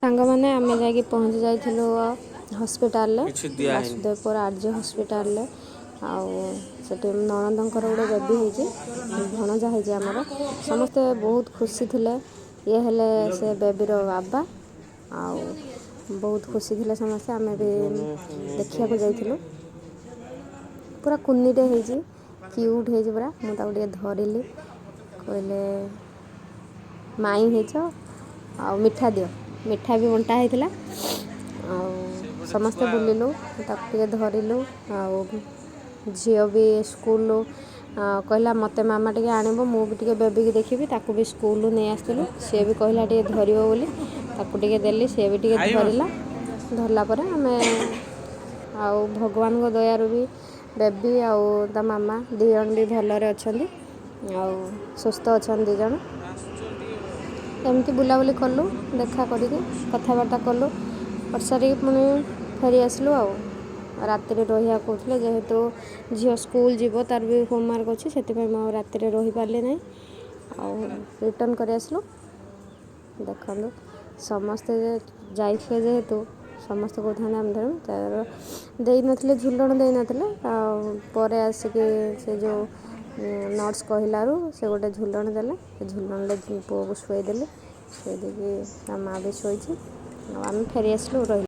ସାଙ୍ଗମାନେ, ଆମେ ଯାଇକି ପହଞ୍ଚି ଯାଇଥିଲୁ ହସ୍ପିଟାଲରେ। କିଛି ଦିଆ ହେଇନି। ବାସୁଦେବପୁର ଆର୍ଯ୍ୟ ହସ୍ପିଟାଲରେ। ଆଉ ସେଠି ନଣନ୍ଦଙ୍କର ଗୋଟେ ବେବି ହେଇଛି, ଭଣଜା ହେଇଛି ଆମର। ସମସ୍ତେ ବହୁତ ଖୁସି ଥିଲେ। ଇଏ ହେଲେ ସେ ବେବିର ବାବା। ଆଉ ବହୁତ ଖୁସି ଥିଲେ ସମସ୍ତେ। ଆମେ ବି ଦେଖିବାକୁ ଯାଇଥିଲୁ। ପୁରା କୁନିଟେ ହେଇଛି, କ୍ୟୁଟ୍ ହେଇଛି ପୁରା। ମୁଁ ତାକୁ ଟିକେ ଧରିଲି। କହିଲେ, "ମାଇଁ ହେଇଛ ଆଉ ମିଠା ଦିଅ।" ମିଠା ବି ବଣ୍ଟା ହେଇଥିଲା। ଆଉ ସେପଟେ ସମସ୍ତେ ଛୁଆ ବୁଲିଲୁ, ତାକୁ ଟିକେ ଧରିଲୁ। ଆଉ ଝିଅ ବି ସ୍କୁଲରୁ କହିଲା, "ମୋତେ ମାମା ଟିକେ ଆଣିବ, ମୁଁ ବି ଟିକେ ବେବିକି ଦେଖିବି।" ତାକୁ ବି ସ୍କୁଲରୁ ନେଇ ଆସିଥିଲୁ। ସିଏ ବି କହିଲା ଟିକେ ଧରିବ ବୋଲି। ତାକୁ ଟିକେ ଦେଲି, ସିଏ ବି ଟିକେ ଖାଇବ ଧରିଲା। ଧରିଲା ପରେ ଆମେ ଆଉ ଭଗବାନଙ୍କ ଦୟାରୁ ବି ବେବି ଆଉ ତା ମାମା ଦୁଇ ଜଣ ବି ଭଲରେ ଅଛନ୍ତି ଆଉ ସୁସ୍ଥ ଅଛନ୍ତି ଦୁଇ ଜଣ। ଏମିତି ବୁଲାବୁଲି କଲୁ, ଦେଖା କରିକି କଥାବାର୍ତ୍ତା କଲୁ। କରିସାରିକି ପୁଣି ଫେରି ଆସିଲୁ। ଆଉ ରାତିରେ ରହିବାକୁ କହୁଥିଲେ, ଯେହେତୁ ଝିଅ ସ୍କୁଲ ଯିବ, ତାର ବି ହୋମୱାର୍କ ଅଛି, ସେଥିପାଇଁ ମୁଁ ଆଉ ରାତିରେ ରହିପାରିଲି ନାହିଁ ଆଉ ରିଟର୍ଣ୍ଣ କରି ଆସିଲୁ। ଦେଖନ୍ତୁ, ସମସ୍ତେ ଯାଇଥିଲେ ଯେହେତୁ ସମସ୍ତେ କହୁଥାନ୍ତି ଆମେ ଧରିବୁ। ତାର ଦେଇନଥିଲେ, ଝୁଲଣ ଦେଇନଥିଲେ। ଆଉ ପରେ ଆସିକି ସେ ଯେଉଁ ନର୍ସ କହିଲାରୁ ସେ ଗୋଟେ ଝୁଲଣ ଦେଲେ। ସେ ଝୁଲଣରେ ପୁଅକୁ ଶୁଆଇ ଦେଲେ। ଶୁଆଇ ଦେଇକି ତା ମାଆ ବି ଶୋଇଛି। ଆଉ ଆମେ ଫେରି ଆସିଲୁ, ରହିଲୁ।